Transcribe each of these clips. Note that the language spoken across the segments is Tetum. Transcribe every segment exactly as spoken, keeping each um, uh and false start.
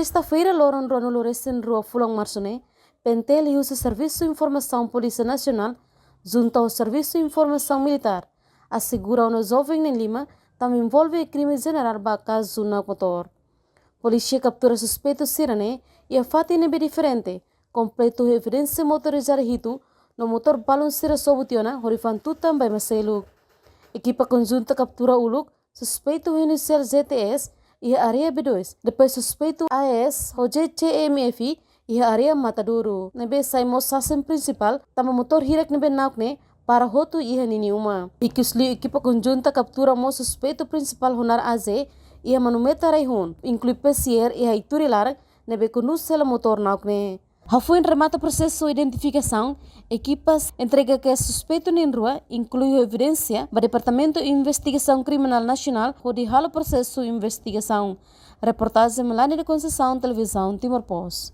Sesta-feira, loron ruanulu resin rua fulan Marsu ne'e, PNTL husi Servisu Informasaun Polísia Nasionál, junta ho Servisu Informasaun Militár, asegura ona joven na'in lima tanba envolve iha krime jenerál ba kazu nauk motór. Polísia kaptura suspeitu sira-ne'e iha fatin ne'ebé diferente, kompletu ho evidénsia motorizada hitu no motór balun sira sobu tiha ona hodi fa'an tutan ba ema seluk. Ekipa konjunta kaptura uluk suspeitu ho inisiál Z T S iha área B dois, depois suspeitu A S ho J C M F iha área Matadouro, ne'ebé sai mós sasin prinsipál tanba motór hirak ne'ebé nauk ne'e para hotu iha ninia uma. Ikus liu ekipa konjunta kaptura mós suspeitu prinsipál ho naran A Z iha Manumeta Raihon, inklui P C R iha Ituri laran ne'ebé kondús hela motór nauk ne'e. Hafoin remata prosesu identifikasaun, ekipas entrega kedas suspeitu na'in rua, inklui ho evidénsia, ba Departamentu Investigasaun Kriminál Nasionál hodi halo prosesu investigasaun. Reportajen Melania de Conceição, Televizaun Timor Post.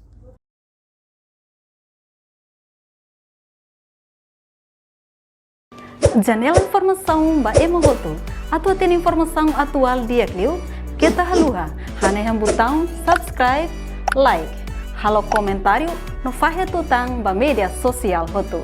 Janela informasaun ba ema hotu. Atu hatene informasaun atuál di'ak liu, keta haluha hanehan butaun subscribe, like, halo komentáriu no fahe tutan ba média sosiál hotu.